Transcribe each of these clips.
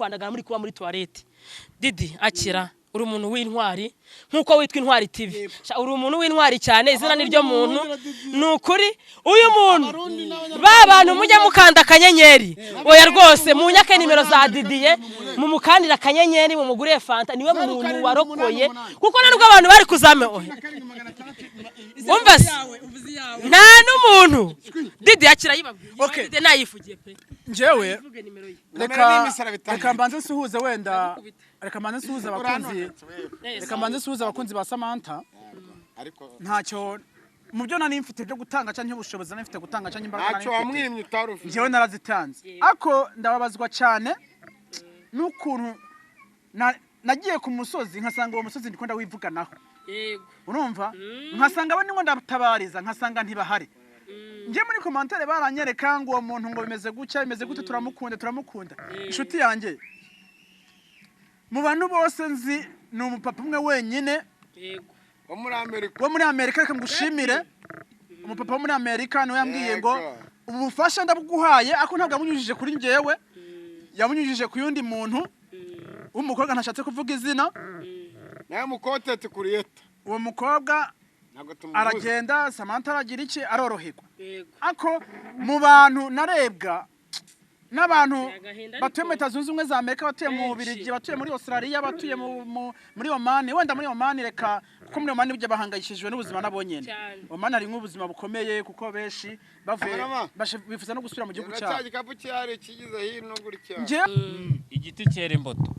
kwandagara muri kuba muri toilette. Didi, akira, uri umuntu w'intwari nk'uko witwa Intwari TV. Sha, uri umuntu w'intwari cyane, izina ni ryo muntu. Ni ukuri, uyu muntu, ba bantu mujya mukanda akanyenyeri, oya rwose, munyake nimero za Didiye, mumukandira akanyenyeri, mumuguriye Fanta. Niwe muntu warokoye, kuko nubwo abantu bari kuzame, oya. Umva se, nta n'umuntu. Didi, akira, yibabwiye. Okay. Didi nayifugiye pe. Njyewe Vuge nimero ye. reka n'imisaraba itanu. Reka mbanze nsuhuze wenda, reka mbanze nsuhuze abakunzi, reka mbanze nsuhuze abakunzi ba Samantha. Ariko Ntacyo mu byo nari mfite byo gutanga, cyangwa ubushobozi nari mfite gutanga, cyangwa imbaraga nari ntacyo mfite, wamwimye utari ufite. Njyewe narazitanze, ariko ndababazwa cyane n'ukuntu nagiye ku musozi, nkasanga uwo musozi ndiko ndawivuganaho. Urumva, nkasanga abo ndimo ndatabariza, nkasanga ntibahari. Njye muri commentaire baranyereka ngo uwo muntu ngo bimeze gutya, bimeze gute, turamukunda, turamukunda. Inshuti yanjye, mu bantu bose nzi, ni umupapa umwe wenyine Wo muri Amerika. Wo muri Amerika. Reka ngushimire, umupapa wo muri Amerika niwe yambwiye ngo ubufasha ndabuguhaye, ariko ntabwo yabunyujije kuri njyewe, yabunyujije ku yundi muntu w'umukobwa ntashatse kuvuga izina. Nawe mu content creator. Uwo mukobwa Ntabwo tumubuze. aragenda, Samantha aragira iki, aroroherwa. Ako mu bantu narebwa n'abantu Agahinda. batuye muri Leta Zunze Ubumwe za Amerika, batuye mu Benshi. Bubiligi, batuye muri Australia, batuye muri Oman, wenda muri Oman reka, kuko muri Oman burya bahangayikishijwe n'ubuzima nabo nyene. Cyane. Oman hari nk'ubuzima bukomeye, kuko benshi bavuye Kamarama. bifuza no gusubira mu gihugu Cya cyabo. gikapu cyari kigize hino gutya. Njye Igiti cyera imbuto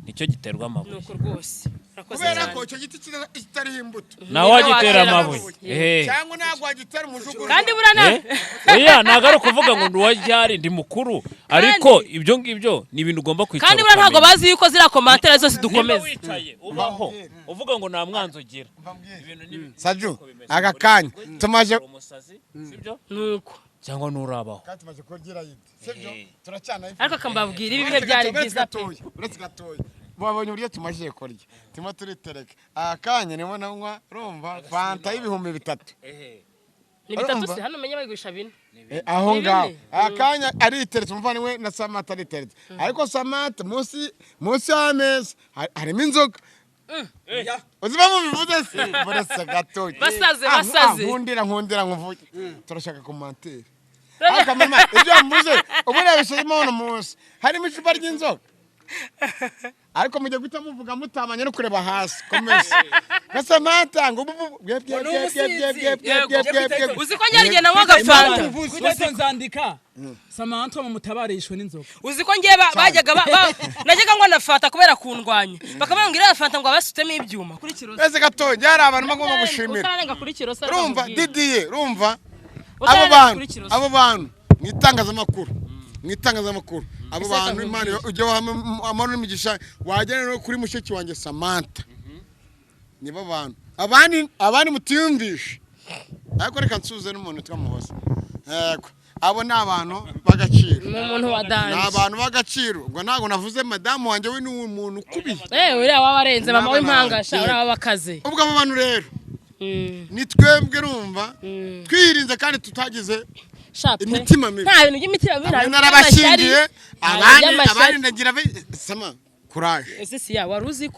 nicyo giterwa amabuye. Nuko rwose urakoze Kubera cyane. ko icyo giti kitariho imbuto, Nawe wagitera watera amabuye. amabuye. Cyangwa ntabwo wagitera umujugujugu. Kandi buriya na Oya, ntabwo ari ukuvuga ngo ndi uwaryari, ndi mukuru, ariko ibyo ngibyo ni ibintu ugomba kwicara Kandi buriya ntabwo ukamenya. bazi yuko ziriya commentaire zose Niba dukomeza. wicaye ubaho uvuga ngo nta mwanzi ugira, ibintu ni Saju, aka kanya tumaje uri umusazi, sibyo? Nuko. Cyangwa nturabaho. Kandi tumaze kurya yidi, sibyo? Turacyana. Ariko akambabwira, ibi bihe byari byiza pe. Uretse gatoya, babonye uburyo tumajije kurya, turimo turitereka. Aka kanya nimo nanywa, urumva, Fanta y'3000. Ni 3. Urumva? Se hano umenye bayigurisha 4. Aho Ni ngaho. 4. Aka kanya ariteretse umuvandimwe na Samantha ariteretse, ariko Samantha munsi y'ameza harimo inzoga. Uzi impamvu bivuze se? Buretse gatoya. Basaze, Ah, basaze. ah, nkundira, nkundira nkuvuge, turashaka commentaire. Ariko mama, ibyo mvuze ubu nabishyizemo hano munsi harimo icupa ry'inzoga, ariko mujya guhita muvuga mutamanye no kureba hasi. Komeza nka Samantha ngo ubu bwe bwe bwe bwe bwe bwe bwe bwe bwe bwe. Uzi ko nyarugenge nanywaga Fanta? Kuko nzandika Samantha mumutabarishwe n'inzoga. Uzi ko ngiye bajyaga najyaga nywa na Fanta kubera kundwanya, bakavuga ngo iriya Fanta ngo abasutsemo ibyuma kuri kiroso. Mbese gatoya, hari abantu bagomba gushimira. Utararenga kuri kiroso. Urumva Didiye, urumva abo Utararenga bantu, kuri kiroso. abo bantu mu itangazamakuru, mu itangazamakuru, abo Ese bantu, reka Imana nkubwire. ujye wahama amahoro n'imigisha, wagera no kuri mushiki wanjye Samantha, nibo bantu. Abandi mutiyumvishe, ariko reka nsuhuze n'umuntu witwa Muhoza. Yego, abo ni abantu b'agaciro. Ni umuntu wa Ni danger. abantu b'agaciro. Ubwo ntabwo navuze madamu wanjye, we ni umuntu ukubiye. Uriya waba arenze mama w'impangasha. Yego. Uriya waba akaze. Ubwo abo bantu rero ni twebwe, urumva, twirinze kandi tutagize Sha pe. imitima mibi. Nta bintu by'imitima mibi, nta Bamwe bintu narabashyingiye, by'amashyari, nta bintu abandi by'amashyari. abandi ndagira sama kuraje. Ese siya, wari uzi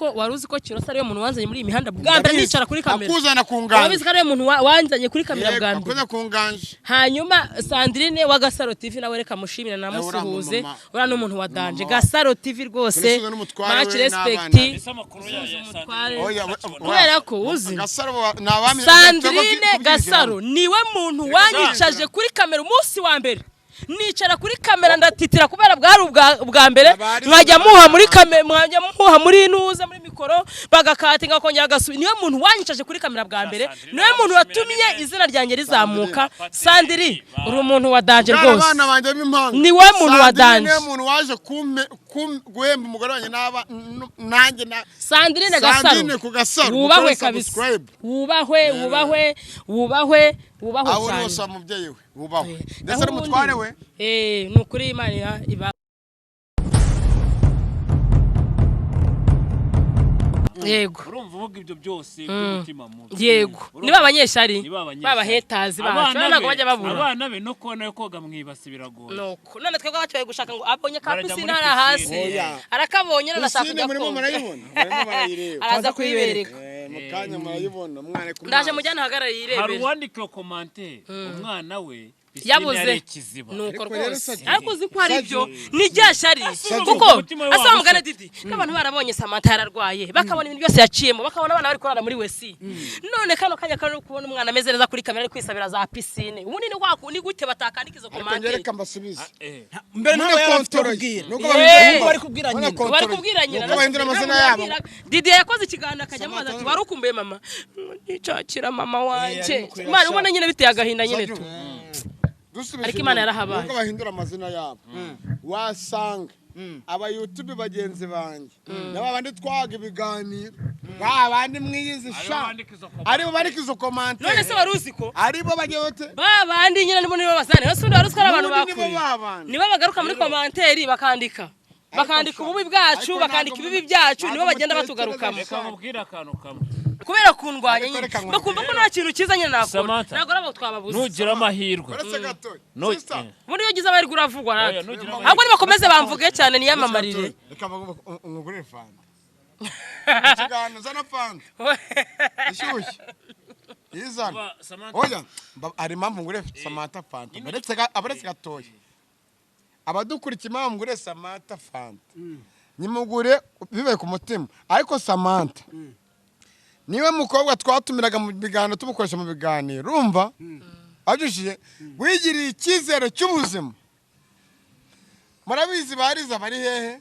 ko Kiroso ariwe muntu wanzanye muri iyi mihanda bwa mbere nicara kuri kamera? Akuzana ku Wari nganje. uzi ko ariwe muntu wanzanye kuri kamera Yego, bwa mbere? akuzana ku nganje. Hanyuma Sandrine wa Gasaro TV nawe reka mushimire, namusuhuze. Uriya mumama. Uriya ni umuntu wa danger. Mama. Gasaro TV rwose, Turasuhuza n'umutware much we respect. n'abana. Ese amakuru ya Umutware. Oya, Kubera ko uzi Gasaro ni abami. Sandrine Gasaro niwe muntu wanyicaje kuri kamera umunsi wa mbere. Nicara kuri kamera ndatitira, kubera bwari ubwa mbere. Abari Nkajya muha muri kamera, nkajya muha muri nuza muri mikoro, bagakatinga, bakongera bagasubira. Niwe muntu wanyicaje kuri kamera bwa mbere, niwe muntu watumye izina ryanjye rizamuka. Sandiri, uri umuntu wa danger Bwari rwose. Abana banjye b'impanga. Niwe muntu wa Sandrine danger. niwe muntu waje guhemba umugore wanjye n'aba nanjye na Sandrine Gasaro. Sandrine ku Gasaro, wubahwe mukore kabisa. subscribe. Wubahwe, wubahwe, wubahwe, wubahwe Abo cyane. bose, umubyeyi we wubahwe, ndetse Naho n'umutware we. Ni ukuri, Imana iba Yego. Urumva uvuga ibyo byose by'umutima mubi. Yego. Urumva? Niba abanyeshyari, Niba abanyeshyari. babahetazi bacu, Abana ntabwo be- bajya babura. Abana be no kubona yo koga mu ibasi biragoye. Nuko none twebwe abacu bari gushaka ngo abonye ka Barajya pisine muri hariya hasi. pisine. Oya. Arakabonye none ashaka Pisine kujya murimo koga. murayibona, murimo barayireba. Araza kuyibereka. Mu kanya murayibona umwana ku Ndaje mazi. mujyane ahagarare Hari yirebere. uwandika iyo commentaire, umwana we pisine Yabuze. yari ikiziba. Nuko Ariko rero rwose, Saju- ariko uzi ko ari Saju- byo ni rya shyari, Saju- kuko Umutima we asa mugana wagutse. Didi n'abantu barabonye Samantha yararwaye, bakabona ibintu byose yaciyemo, bakabona abana bari kurara muri wesi. None kano kanya kari kubona umwana ameze neza kuri kamera ari kwisabira za pisine, ubundi ni waku ni gute batakandika izo Ariko commentaire? njye reka mbasubize. Mbere ntabwo yari afite Munakontoroye. kubwira. Nuko Eh. Ubwo bari kubwira nyina. Munakontoroye. Bari kubwira nyina. Nuko bahindura amazina yabo. Didi yakoze ikiganiro akajya amubaza ati: "Wari ukumbuye mama?" "Nicakira mama wanjye." Arimo kurira. Imana ubona nyine biteye agahinda nyine Saju, tu. dusubije Ariko Imana inyuma, yarahabaye. nuko bahindura amazina yabo, wasanga aba YouTube bagenzi banjye nabo bandi twaga ibiganiro, ba bandi mwiyizi Aribo sha, bandika izo commentaire. aribo bandika izo commentaire. None se wari uzi ko Aribo bagiye bate? Ba bandi nyine nibo basane ese undi wari uzi ko ari abantu N'ubundi nibo bakure? babandi. Nibo bagaruka muri commentaire bakandika bakandika ububi bwacu, Ariko bakandika ntabwo ibibi byacu, ntabwo nibo bagenda mutekereza batugarukamo. Reka nkubwire akantu kamwe. Kubera kundwanya Ariko nyine, reka nkubwire. bakumva ko nta kintu cyiza nyine nakora. Samantha, Ntabwo ari abo twababuze. Nugira amahirwe. Uretse gato, sister. Ubundi iyo ugize amahirwe uravugwa Oya, natwe. nugira Ahubwo amahirwe. nibakomeze bamvuge cyane niyamamarire. Reka umugurire fanta. Ikiganiro, zana fanta ishyushye, izana. Samantha, Oya, hari impamvu ngure Samantha fanta. Abaretse gatoya, abadukurikiye, impamvu ngure Samantha fanta, nyimugure bibaye ku mutima, ariko Samantha niwe mukobwa twatumiraga mu biganiro, tumukoresha mu biganiro, urumva abyushije, wigiriye icyizere cy'ubuzima. Murabizi, bariza bari hehe?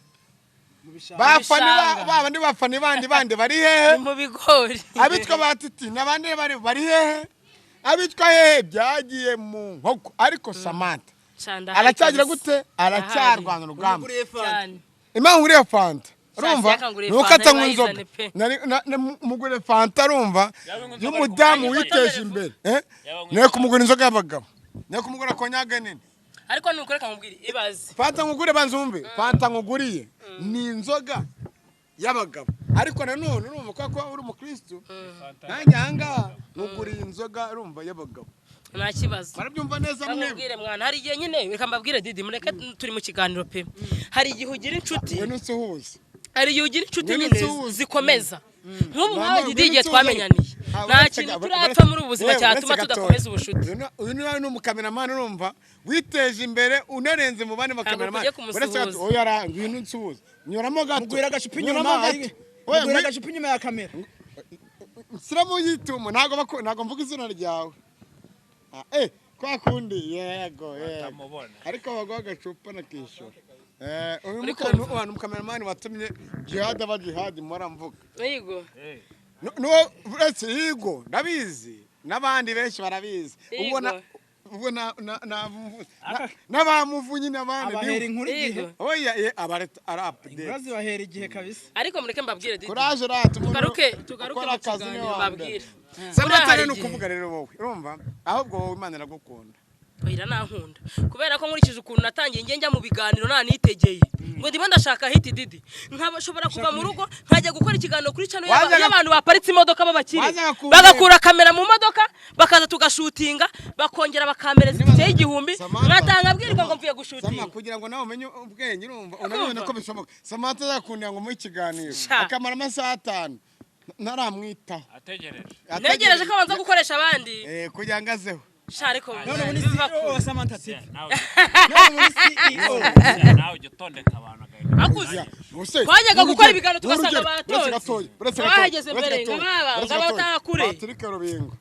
Bafani Bishanga. Babandi bafani bandi bandi bari hehe? Ni mu bigori. Abitwa ba Titi n'abandi bari hehe? Abitwa hehe? Byagiye mu nkoko, ariko Samantha Cyane, aracyagira kabisa. gute? Aracyarwana urugamba. Umuguriye fanta. Cyane. Impamvu nguriye fanta, urumva, Yakanguriye nuko fanta, atanywa inzoga. bayizane pe. Mugure fanta, urumva, Yaba inzoga y'umudamu ariko witeje imbere, eh? Yaba Niyo kumugura inzoga y'abagabo, niyo kumugura konyage nini. Ariko nuko reka nkubwire, ibaze. Fanta nkugure, banza wumve, fanta nkuguriye ni inzoga y'abagabo, ariko nanone urumva ko kuba uri umukristo, nanjye ahangaha nkuguriye inzoga, urumva, y'abagabo. Nta kibazo. Barabyumva neza mwebwe. Nkubwire mwana, hari igihe nyine, reka mbabwire Didi, mureke turi mu kiganiro pe, hari igihe ugira inshuti, Ngwino unsuhuze. hari igihe ugira inshuti Ngwino nyine unsuhuze. zikomeza. Nk'ubu Mama, nkawe Didi, ngwino igihe unsuhuze. twamenyaniye, Ah, nta kintu turapfa muri ubu buzima yewe, cyatuma uretse tudakomeza gatoya. ubucuti. Uyu ni umukameramani, urumva, witeje imbere, unarenze mu bandi bakameramani. Ntabwo tugiye kumusuhuza. Uretse gato, oya, ngwino unsuhuze, nyuramo gato. Mugwira agacupa inyuma. Nyuramo gato. Oya, Mugwira agacupa inyuma ya kamera. Nshyiramo yitumo, ntabwo mvuga izina ryawe. Ah, kwa kundi, yego yego. Batamubona. Ariko baguha agacupa nakishyura. Uyu Uri ni umukameramani watumye Jihad aba Jihad mpora mvuga. Yego. Nuwo uretse, yigo, ndabizi n'abandi benshi barabizi. Yego. Ubona ubwo n'abamuvunyi n'abandi. Abahera inkuru igihe. Yego. Oya, abareta ari update. Inkuru zibahera igihe kabisa. Ariko mureke mbabwire Didi. Kuraje rata umuntu Tugaruke, tugaruke ukora mu akazi niwe kiganiro wa mbere. mbabwire. Samantha Buriya hari rero ni igihe- ukuvuga rero wowe, urumva, ahubwo wowe Imana iragukunda. Oya, nankunda kubera ko nkurikije ukuntu natangiye njye njya mu biganiro nanitegeye ngo ndimo ndashaka hit Didi, nkabashobora kuva mu rugo nkajya gukora ikiganiro kuri channel y'abantu baparitse imodoka b'abakire, Wajyaga kumbwira- bagakura kamera mu modoka, bakaza tugashutinga, bakongera bakampereza itike y'igihumbi, Samantha, nkatanga abwirwa ngo mvuye Sama, gushutinga. kugira ngo nawe umenye ubwenge, urumva, unabibona ko bishoboka. Samantha azakundira ngo muhe ikiganiro, Sha. akamara amasaha 5 ntaramwitaho. Ategereje. Ntegereje ko abanza gukoresha abandi. Kugira ngo azeho. Sha, ariko None ubu ni biva CEO kure. wa Samantha TV. Nawe None ubu ni CEO. nawe ujya utondeka abantu agahinda. Akuze. Ubuse, Twajyaga gukora ibiganiro n'urugero, tugasanga uretse baratonze. gatoya, uretse gatoya, Bahageze uretse mbere, gatoya, ngababa, uretse ngabataha gatoya. kure. Patrick Rubingo,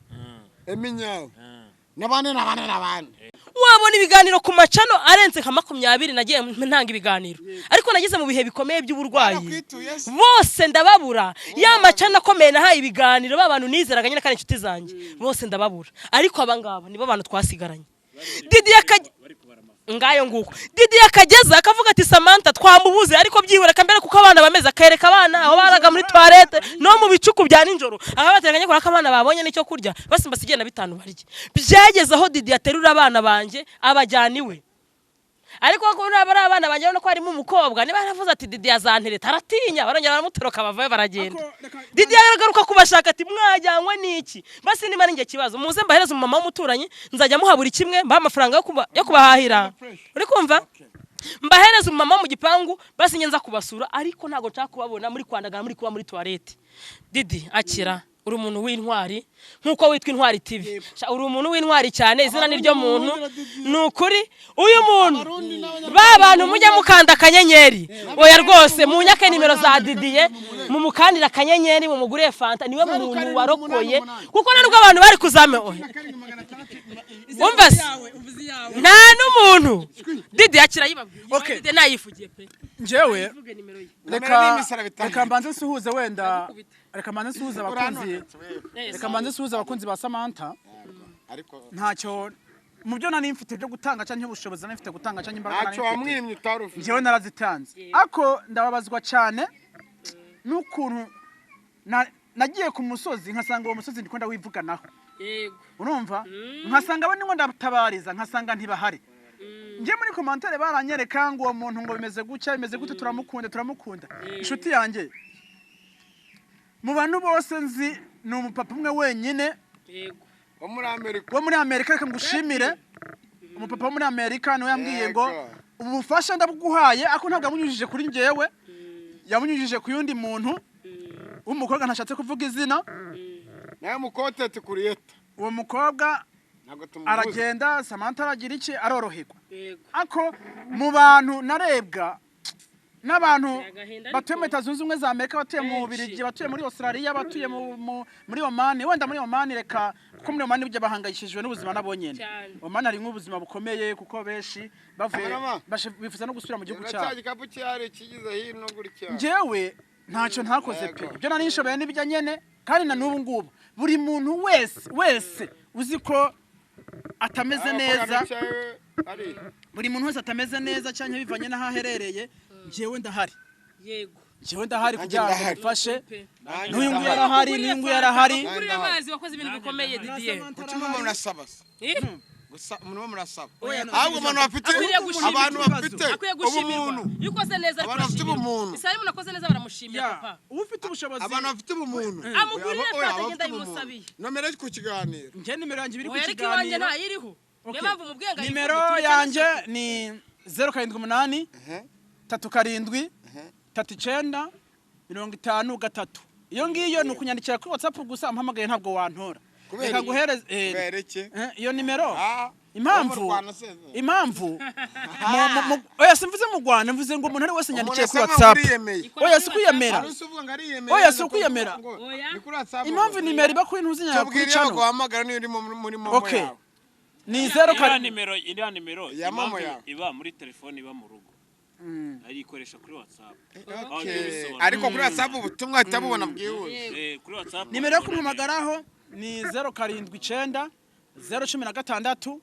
Eminyawe, n'abandi n'abandi n'abandi. Wabona ibiganiro ku macano arenze nka 20 nagiye ntanga ibiganiro, ariko nageze mu bihe bikomeye by'uburwayi, Barakwituye se. bose ndababura. Ya macano akomeye nahaye ibiganiro, ba bantu nizeraga nyine kandi inshuti zanjye, bose ndababura. Ariko aba ngaba nibo bantu twasigaranye. Didi akajya ngayo nguko, Didi akageza akavuga ati: "Samantha twamubuze, ariko byibura mbere kuko abana bameze." Akereka abana aho baraga muri toilette no mu bicuku bya nijoro, aho bateranye ko abana babonye n'icyo kurya, basi mbasigiye na 5 barye. Byageze aho Didi aterura abana banjye abajyana iwe. Ariko ko naba ari abana banjye, urabona ko harimo umukobwa, niba yaravuze ati Didi azantereta, aratinya, barongera baramutoroka, bavayo baragenda. Ako, reka- Didi yaragaruka kubashaka ati mwajyanywe n'iki? Basi niba ari njye kibazo, muze mbahereze umumama w'umuturanyi, nzajya muha buri kimwe, mbaha amafaranga yo kubahahira. Uri kumva? Mbahereze umumama wo mu gipangu, basi njye nza kubasura, ariko ntabwo nshaka kubabona muri kwandagara, muri kuba muri toilette. Didi, akira, uri umuntu w'intwari nk'uko witwa Intwari TV. Sha, uri umuntu w'intwari cyane, izina ni ryo muntu. Ni ukuri, uyu muntu, ba bantu mujya mukanda akanyenyeri, oya rwose munyake nimero za Didiye, mumukandire akanyenyeri, mumugurire fanta. Niwe muntu warokoye, kuko nubwo abantu bari kuzame, oya. Umva se, nta n'umuntu. Didi, akira, yibabwiye. Okay. Didi nayifugiye pe. Njyewe Vuge nimero ye. reka Nomero ni imisaraba itanu. Reka mbanze nsuhuze wenda, reka mbanze nsuhuze abakunzi, reka mbanze nsuhuze abakunzi ba Samantha. Ariko Ntacyo mu byo nari mfite byo gutanga cyangwa ubushobozi nari mfite gutanga cyangwa imbaraga nari ntacyo mfite, wamwimye utari ufite. Njyewe narazitanze. Ako ndababazwa cyane n'ukuntu nagiye ku musozi, nkasanga uwo musozi ndiko ndawivuganaho. Urumva, nkasanga abo ndimo ndatabariza, nkasanga ntibahari. Njye muri commentaire baranyereka ngo uwo muntu ngo bimeze gutya, bimeze gute, turamukunda, turamukunda. Inshuti yanjye, mu bantu bose nzi, ni umupapa umwe wenyine Wo muri Amerika. Wo muri Amerika. Reka ngushimire, umupapa wo muri Amerika niwe yambwiye ngo Yego. ubu bufasha ndabuguhaye, ariko ntabwo yabunyujije kuri njyewe, yabunyujije ku yundi muntu w'umukobwa ntashatse kuvuga izina. Nawe mu content creator. Uwo mukobwa Ntabwo tumubuze. aragenda, Samantha aragira iki, aroroherwa. Ako mu bantu narebwa n'abantu Agahinda batuye ariko. muri Leta Zunze Ubumwe za Amerika, batuye mu Benshi. Bubiligi, batuye muri Australia, batuye muri Oman, wenda muri Oman reka, kuko muri Oman burya bahangayikishijwe n'ubuzima nabo nyene. Cyane. Oman hari nk'ubuzima bukomeye, kuko benshi bavuye Kamarama. bifuza no gusubira mu gihugu Cya cyabo. gikapu cyari kigize hino gutya. Njyewe ntacyo ntakoze pe. Yego. Ibyo nari nshoboye n'ibyo nyene, kandi na n'ubu ngubu buri muntu wese wese uzi ko atameze neza, ari buri muntu wese atameze neza cyangwa bivanye n'aho aherereye, njyewe ndahari. Njyewe ndahari Nanjye kugira ngo ndahari. mufashe. Pe. N'uyu nguyu arahari, n'uyu nguyu arahari. Ugurire amazi, wakoze ibintu bikomeye, Didier. Kuki muba murasaba se? Eh? Gusa umuntu murasaba. Oya, Ahubwo umuntu bafite, Akwiriye gushimirwa. abantu bafite Akwiye gushimirwa. ubumuntu. Iyo ukoze neza ariko Abantu bafite urashimirwa. ubumuntu. Isa umuntu akoze neza baramushimira, Ya, papa. ufite ubushobozi. Abantu bafite ubumuntu. Amugurire Oya, fanta, oya, agenda abafite ubumuntu. ayimusabiye. Nomero iri ku kiganiro. Njye nimero yanjye iri ku Oya, ariko iwanjye kiganiro. ntayiriho. Niyo Okay. mpamvu mubwiye ngo Nimero ayivuge, turi yanjye cyane. ni 078 37 39 53. Iyo ngiyo ni ukunyandikira kuri WhatsApp gusa, ampamagaye ntabwo wantora. Kubera Reka iki? nguhereze Kubera iki? Iyo nimero. Ah, Impamvu, wo mu Rwanda se? impamvu oya, simvuze mu Rwanda, mvuze ngo umuntu ari wese nyandikiye kuri Umuntu WhatsApp. uriyemeye. Oya, si kwiyemera. Hari uvuga ngo ariyemeye. Oya, si ukwiyemera. Oya. Ni kuri WhatsApp. Impamvu nimero iba kuri ntuzinyanya kuri Tubwire iyo channel. baguhamagara niyo uri muri momo Okay. yawe. Ni zero Iriya karindwi. nimero, iriya nimero Ya mama impamvu yawe. iba muri telefone, iba mu rugo, ayikoresha kuri WhatsApp. Okay. Ariko kuri WhatsApp ubutumwa ahita bubona bwihuse. Kuri WhatsApp. Nimero yo kumuhamagaraho ni 079 016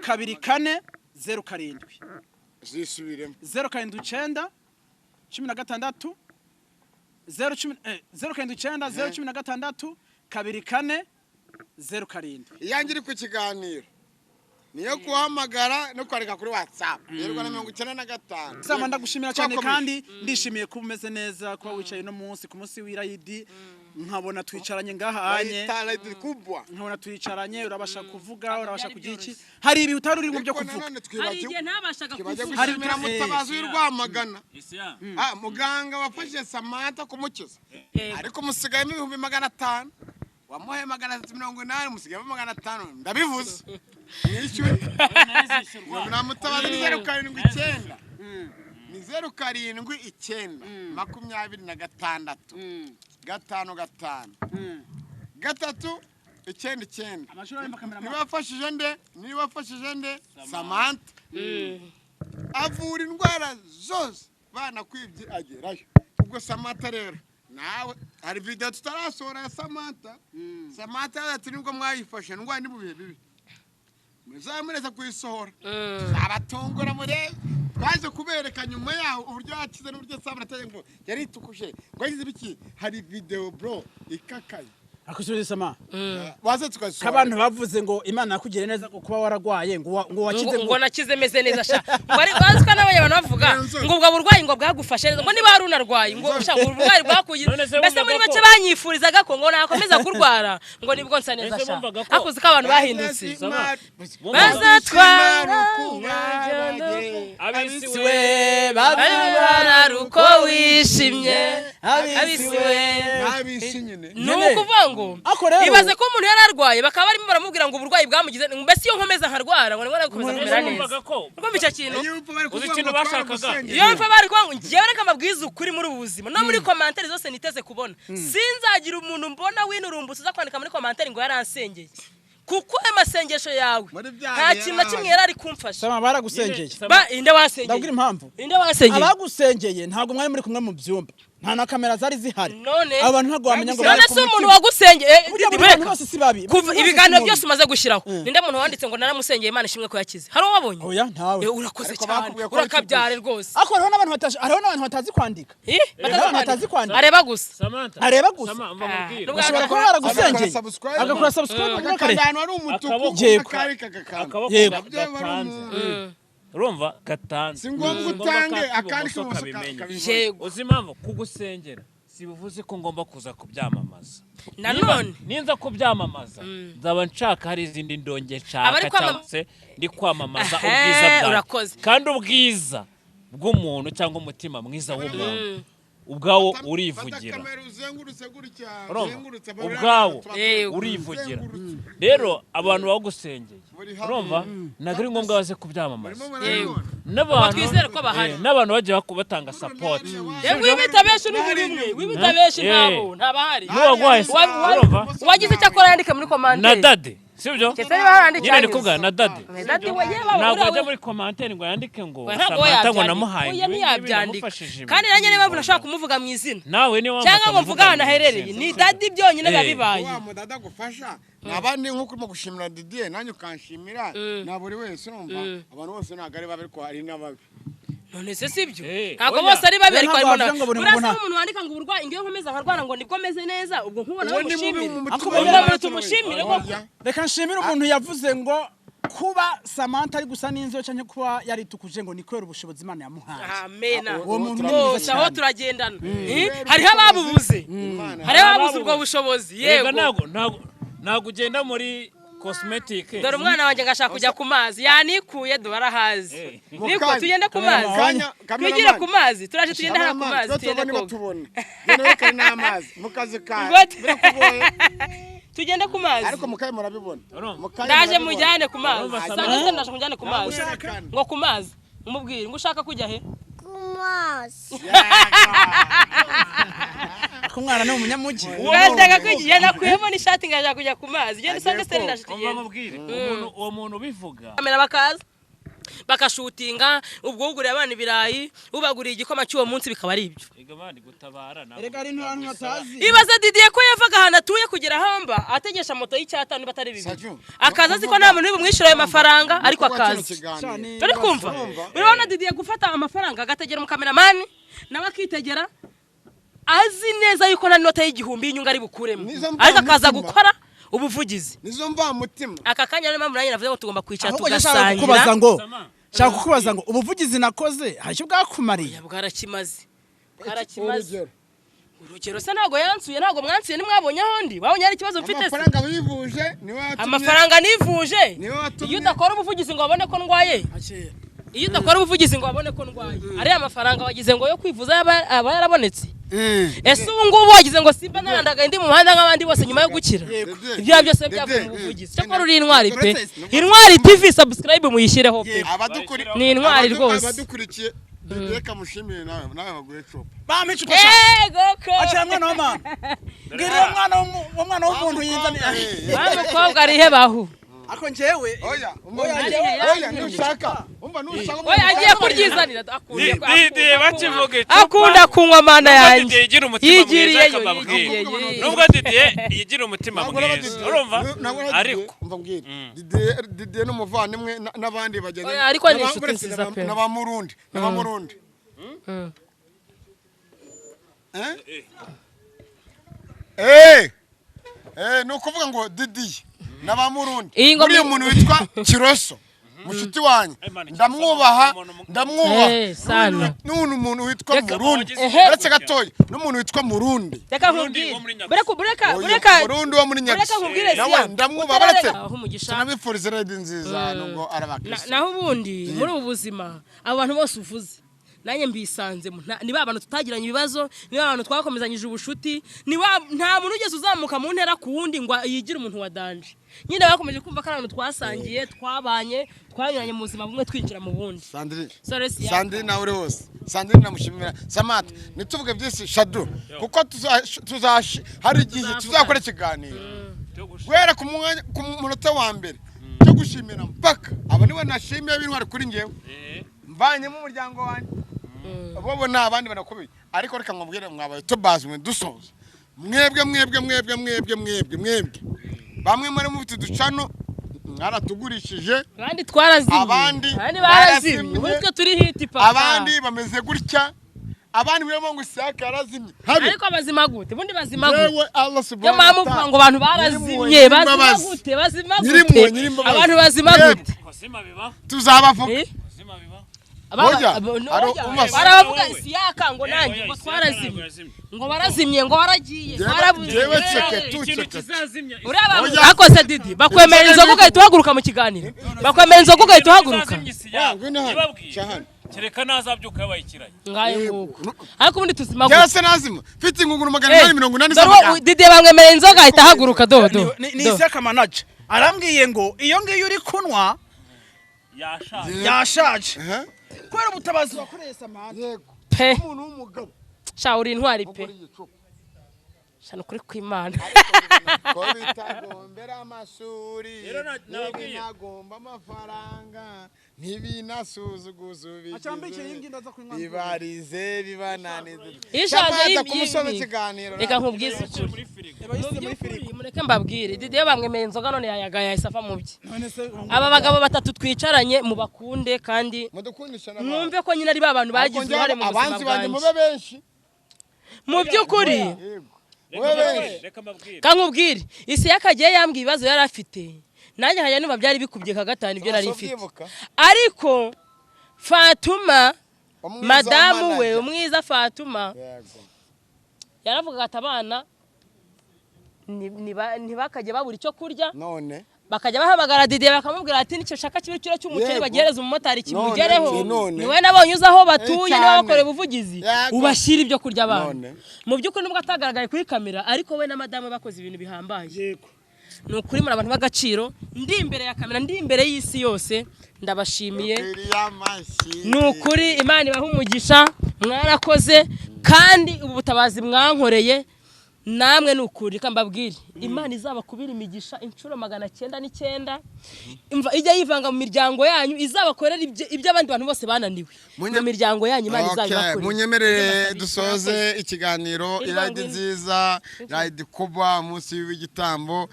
24 07. Zisubiremo. 079 16 010 079 016 24 07. Iyanjye iri ku kiganiro niyo kuhamagara no kwandika kuri WhatsApp yerwa na 95. Sama, ndagushimira cyane. Twakomeje. Kandi ndishimiye kuba umeze neza, kuba wicaye no munsi ku munsi w'irayidi, nkabona twicaranye ngaha anye. Bayita Rayidi kubwa. Nkabona twicaranye, urabasha kuvuga, urabasha Byari kugira iki. byoroshye. Hari ibihe utari urimo byo Ariko kuvuga. nanone Hari twibagiwe igihe ntabashaga twibagiwe kuvuga. Hari gushimira Mutabazi w'i Rwamagana. Isi ya. Ah, muganga wafashije Samantha kumukiza. Yego. Ariko musigayemo 500,000, wamuhaye 380, musigayemo 500. Ndabivuze, mwishyure. Na Mutabazi ni 079, ni 079 26 5 5 3 9 9. Amashuri arimo kamera. Niba wafashije nde? Niba wafashije nde? Samantha avura indwara zose, banakwibye agerayo. Ubwo Samantha rero nawe, hari video tutarasohora ya Samantha. Samantha yagize ati nubwo mwayifashe indwara ni mu bihe bibi, muzamureza kuyisohora, tuzabatungura murebe. Twaje kubereka nyuma yaho uburyo yakize n'uburyo Samantha ngo yaritukuje, ngo yagize ibiki. Hari video bro ikakaye. Akusubiza sama. Waze tukazisohora. Abantu bavuze ngo Imana yakugiriye neza ngo kuba waragwaye ngo wakize. Ngo nakize meze neza sha. Ngo ari bazi ko n'abanyarwanda bavuga ngo ubwo burwayi ngo bwagufashe neza, ngo niba wari unarwaye ngo sha ngo uburwayi bwakugize. None se Mbese muri bumvaga make ko- banyifurizaga ko ngo nakomeza kurwara ngo nibwo nsa neza Ese sha. bumvaga ko- Hakuzi ko abantu bahindutse. Bazatwara Abisi we we babibona uko wishimye, abisi we. Abisi nyine. Ni ukuvuga ngo Ako rero- ibaze ko umuntu yari arwaye bakaba barimo baramubwira ngo uburwayi bwamugize, mbese iyo nkomeza nkarwara ngo nibwo nakomeza Ese kumera neza. bumvaga ko Urumva icyo kintu? Iyo upfa bari Uzi kuvuga ikintu ngo bashakaga? twaragusengeye. Iyo mfa bari kuvuga ngo njyewe reka mbabwize ukuri muri ubu buzima no muri commentaire zose niteze kubona, sinzagira umuntu mbona w'inurumbutse uza kwandika muri commentaire ngo yaransengeye, kuko ayo masengesho yawe Muri bya nta bihe kintu na kimwe yari ari kumfasha. Sama, baragusengeye. Ba inde wansengeye? Ndabwira impamvu. Inde wansengeye? Abagusengeye ntabwo mwari muri kumwe mu byumba, nta na kamera zari zihari. None Abo bantu ntabwo wamenya ngo none bari se umuntu wagusengeye Burya Didi, buri bantu reka. bose si babi. Kuva Buri muntu wese ibiganiro si mubi. byose umaze gushyiraho, ninde muntu wanditse ngo naramusengeye Imana ishimwe ko yakize? Hari uwo wabonye? Oya, ntawe. Urakoze Ariko cyane, bakubwiye ko urakabyare rwose. Ariko hariho n'abantu hariho n'abantu batazi kwandika. Eh, batazi N'abantu batazi kwandika. Areba gusa. Samantha. Areba gusa. Sama, mva nkubwire. Nubwo Bashobora kuba agakora- baragusengeye, Agakora subscribe. agakora subscribe Agakanda ntukareke. ahantu hari umutuku, Akaboko. Yego. akari kagakanda. Akaboko Yego. gatanze, urumva, gatanze. Si ngombwa utange akandi k'ibumoso k'ibumoso kabimenye. kabibona. Yego. Uzi impamvu kugusengera si bivuze ko ngomba kuza kubyamamaza? Nanone Ninza kubyamamaza nzaba nshaka hari izindi ndonge nshaka Abari kwamama- cyangwa se ndi kwamamaza Ehe, ubwiza bwanjye. urakoze. Kandi ubwiza bw'umuntu cyangwa umutima mwiza w'umuntu ubwawo Fata urivugira. kamera uzengurutse gutya, Urumva? uzengurutse, Ubwawo Yego. urivugira. Rero abantu bagusengeye, Buri hamwe. urumva, ntabwo ari ngombwa baze kubyamamaza. Murimo Yego. murabibona. N'abantu Twizere ko bahari. N'abantu bagiye batanga support. Yewe, wibita benshi n'ubu umwe wibita benshi, ntabo ntabahari. N'uwaguhaye urumva Wagize icyo akora yandike muri na commentaire. dade sibyo? Keretse niba haranditse Nyine ndi anyuze. kubwira na dade. Dadi we yewe Ntabwo uriya ajya we- muri commentaire ngo yandike ngo We ntabwo we Samantha ngo yabyandika. namuhaye Oya, ibi ngibi ntiyabyandika. namufashije ibi. Kandi nanjye niyo mpamvu nashaka kumuvuga mu izina Nawe niyo mpamvu cyangwa ngo mvuge utamuvuga ahantu mu aherereye. izina. Ni dadi byonyine biba bibaye. Wa mudada agufasha nabandi nk'uko urimo gushimira Didier, nanjye ukanshimira na buri wese. Urumva, abantu bose ntabwo ari babi, ariko hari n'ababi. None se sibyo? Ntabwo Oya. bose ari babi, ariko Rero harimo ntabwo na wavuga ngo buri urasa muntu nk'umuntu wandika ngo uburwayi ngiyo nkomeza nkarwara ngo nibwo meze neza, ubwo nkubona Uwo ni mubi mushimire. mu mutima. Ako Ubwo buriya- muntu tumushimire koko. Oya. Reka nshimire umuntu yavuze ngo kuba Samantha ari gusa n'inzobe cyangwa kuba yaritukuje ngo ni kubera ubushobozi Imana yamuhaye. Amena. Uwo muntu ni Rwose mwiza aho cyane. turagendana. Hariho ababubuze, hariho ababuze ubwo bushobozi. Erega Yego. ntabwo ugenda muri cosmetic. Dore umwana wanjye ngashaka kujya ku mazi yanikuye, dore arahazi. Niko Mukanya. tugende ku mazi. Mukanya, Twigire cameraman. ku mazi, turaje tugende hano ku Cameraman, mazi, twe tugende tubona niba koga. tubona. Noneho kari n'amazi mu kazi kawe. Ngo- Birakugoye. Tugende ku mazi. Ariko mukaye murabibona. Urumva? Mukaye Ndaje murabibona. mujyane ku mazi. Urumva, Sanga Samantha? se ndaje mujyane ku mazi. Ushaka. Ngo ku mazi, umubwire ngo ushaka kujya he? Kumazi. Ako mwana ni umunyamujyi. Ngashaka kujya, nakuyemo n'ishati ngashaka kujya ku mazi. Genda usange se ndaje Umva tugende. nkubwire, umuntu, uwo muntu ubivuga Kamera bakaza bakashutinga, ubwo uguriye abana ibirayi, ubaguriye igikoma cy'uwo munsi, bikaba ari ibyo. Ega mani gutabara ntabwo- Erega hari n'abantu batazi. Ibaze Didier ko yavaga ahantu atuye kugera hamba ategesha moto y'icyatanu niba atari 2, Saju, akaza azi ko nta muntu uri bumwishyure ayo mafaranga, ariko Kuba kino akaza. kiganiro. Turi kumva, Urumva? urabona Didier gufata amafaranga agategera umukameramani nawe akitegera, azi neza yuko nta nota y'igihumbi y'inyungu ari bukuremo, Nizo ariko akaza mvamutima. gukora ubuvugizi. Nizo mvamutima. Aka kanya niyo mpamvu nanjye navuze ngo tugomba kwicara Ahubwo njye nshaka kukubaza tugasangira. ngo Sama. nshaka kukubaza ngo ubuvugizi nakoze hari icyo bwakumariye? Bwarakimaze, bwarakimaze. Urugero. Urugero se ntabwo yansuye, ntabwo mwansuye, ntimwabonye aho ndi, wabonye hari ikibazo mfite se? Amafaranga wivuje niwe watumye. Amafaranga nivuje? Niwe watumye. Iyo udakora ubuvugizi ngo babone ko ndwaye, iyo udakora ubuvugizi ngo babone ko ndwaye, ariya mafaranga wagize ngo yo kwivuza aba yarabonetse? Ese ubu ngubu wagize ngo simba narandagaye ndi mu muhanda nk'abandi bose nyuma yo gukira? Dede, Ibyo byose byavuye Dede, mu buvugizi. Cyakora uri intwari pe. Intwari TV, subscribe muyishyireho pe. Ni intwari rwose. Abadukurikiye, Didier kamushimire, nawe baguhe cupa. Bampa icupa sha. Ego ko. Akira mwana wa mama, mbwira uwo mwana w'uwo mwana w'umuntu yinzaniye. Wa mukobwa arihe bahu? Ako njyewe Oya, Oya, oya, nushaka. Umva, nushaka. Oya, agiye kuryizanira, akunda Didier bakivuga icupa. akunda kunywa, mana Nubwo yanjye. Didier yigira umutima mwiza, Yigiriyeyo, akababwira. yigiriyeyo. Nubwo Didier yigira umutima Ntabwo rero mwiza, Didier- urumva, ntabwo rero ariko Didier, umva mbwire. Didier n'umuvandimwe n'abandi bagenda. Oya, ariko ni inshuti nziza pe. N'aba Murundi, n'aba Murundi. Eh? Eh! Ni ukuvuga ngo Didiye n'abamurundi Iyi ngoma- uriya muntu witwa Kiroso mushuti wanjye ndamwubaha Sana. n'undi muntu witwa Murundi Ehe. uretse gatoya n'umuntu witwa Murundi Reka Murundi nkubwire. wo muri Nyagusu. Bureka bureka Oya, bureka. Murundi wo muri Bureka Nyagusu nkubwire nawe siya. ndamwubaha baretse Aho umugisha. tunabifuriza redi nziza nubwo ari abakristo Naho ubundi muri ubu buzima abo bantu bose uvuze nanjye mbisanzemo. Ni ba bantu tutagiranye ibibazo, ni ba bantu twakomezanyije ubushuti, ni ba nta muntu ugeze uzamuka mu ntera ku wundi ngo yigire umuntu wa danje. Nyine bakomeje kumva ko ari abantu twasangiye, twabanye, twanyuranye mu buzima bumwe twinjira mu bundi. Sandrine Sorry, siya. Sandrine nawe uri hose Sandrine namushimira Samantha ntituvuge byinshi Shadu kuko hari igihe tuzakora ikiganiro guhera ku mwanya ku munota wa mbere cyo gushimira mpaka abo nibo nashimiye b'intwari kuri njyewe mvanyemo umuryango wanjye bo ni abandi banakubiye ariko reka nkubwire mwabaye tubazi mwe dusoza mwebwe mwebwe mwebwe mwebwe mwebwe mwebwe bamwe muri mufite uducano mwaratugurishije Abandi twarazimye. Abandi Abandi barazimye. barazimye. Ubu twe turi hit papa. Abandi bameze gutya abandi mwe ngo Isaka yarazimye habe Ariko bazima gute? Ubundi bazima gute? yewe Allah Niyo subhanahu mpamvu wa uvuga ta'ala ngo abantu barazimye, bazima Nyir'impuhwe, gute? Bazima Nyir'impuhwe, gute? nyir'imbabazi. Abantu bazima Yemwe. gute? Kozima biba tuzabavuga Eh? kozima biba Oya, ari umva se. Baravuga Isiyaka ngo nanjye ngo twarazimye, ngo barazimye, ngo baragiye, barabuze. Jewe ceke tu ikintu ceke kizazimya Uriya bantu Oya. akose Didi bakwemera inzoga ugahita uhaguruka mu kiganiro, bakwemera inzoga ugahita uhaguruka. kizazimya Isiyaka Ngwino hano ibabwiye ca hano kereka nazabyuka yabaye ikirayi Ngayo nguko. Ariko ubundi tuzima gute? Jewe se nazima mfite ingunguru 880 Dore uwo z'amagambo Didi bamwemerera inzoga ahita ahaguruka dodo. Ni Isaka manager arambwiye ngo iyo ngiyo uri kunywa yashaje yashaje Aha. kubera ubutabazi wakoreye Samantha. Yego Pe umuntu w'umugabo sha uri intwari pe. ugura igicupa Sha nukuri kw'Imana. ko bitagombera amashuri Rero nababwiye. ntibinagomba amafaranga ntibinasuzuguza Acambikire iyi ubigize ngiyi ndaza kunywa. bibarize bibananize Ishaje Samantha, ku musozo w'ikiganiro Reka nkubwize ukuri. muri firigo Eba yisize muri firigo. Mureke mbabwire Didi iyo bamwemerera inzoga none yayagaye yahise ava mu bye. None se Aba bagabo batatu twicaranye mubakunde kandi mudukundisha n'abantu mwumve ko nyine ari ba bantu bagize uruhare mu buzima abanzi banjye bwanjye. mube benshi Mu by'ukuri yego mube benshi reka mbabwire kankubwire Isiyaka agiye yambwiye ibibazo yari afite nanjye nkajya numva byari bikubye ka gatanu ibyo nari mfite. Ubyibuka? Ariko Fatuma Umwiza madamu we manager. umwiza Fatuma Yego. yaravugaga ati abana ntibakajye babura icyo kurya none bakajya bahamagara Didier bakamubwira ati nicyo shaka kibe kiro cy'umuceri Yego. bagihereza umumotari kimugereho None, niwe nabonye uzi aho batuye niwe cyane. bakoreye ubuvugizi Yego. ubashyira ibyo kurya abana None. mu by'ukuri nubwo atagaragaye kuri kamera ariko we na madamu bakoze ibintu bihambaye Yego. ni ukuri muri abantu b'agaciro ndi imbere ya kamera ndi imbere y'isi yose ndabashimiye Ukwiriye amashyi. ni ukuri Imana ibaha umugisha mwarakoze kandi ubu butabazi mwankoreye namwe ni ukuri reka mbabwire Imana izabakubira imigisha inshuro 909 imva ijya yivanga mu miryango yanyu izabakorera ibyo abandi bantu bose bananiwe mu miryango yanyu Imana Okay, izabibakorera. munyemerere dusoze ikiganiro Irwa irayidi ngwino. nziza irayidi kuba umunsi w'igitambo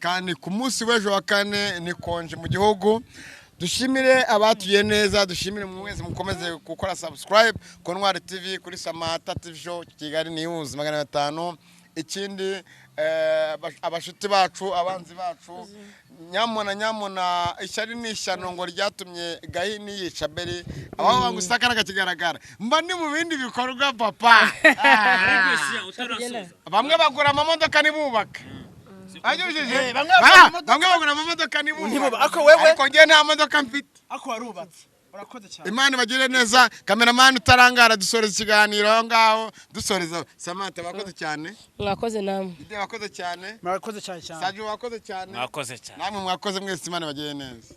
kandi ku munsi w'ejo wa kane ni konje mu gihugu dushimire abatuye neza dushimire mwese mukomeze gukora subscribe ku Ntwari TV kuri Samantha TV Show Kigali News 500 ikindi abashuti bacu abanzi bacu nyamuna nyamuna ishyari ni ishyano ngo ryatumye Gahini yica Abeli aho banga usaka kigaragara mba ni mu bindi bikorwa papa ariko Isiya utarasoza bamwe bagura amamodoka ntibubaka Eh, bamwe bagura amamodoka- bamwe bagura amamodoka ntibubaka Ntibubaka. Ariko wewe- ariko njye nta modoka mfite Ako warubatse. Urakoze cyane. Imana ibagirire neza kameramani utarangara dusoreza ikiganiro aho ngaho dusoreza Samantha wakoze cyane Mwakoze namwe. Ide wakoze cyane Murakoze cyane cyane. Sadio wakoze cyane mwakoze cyane namwe mwakoze mwese Imana ibagirire neza.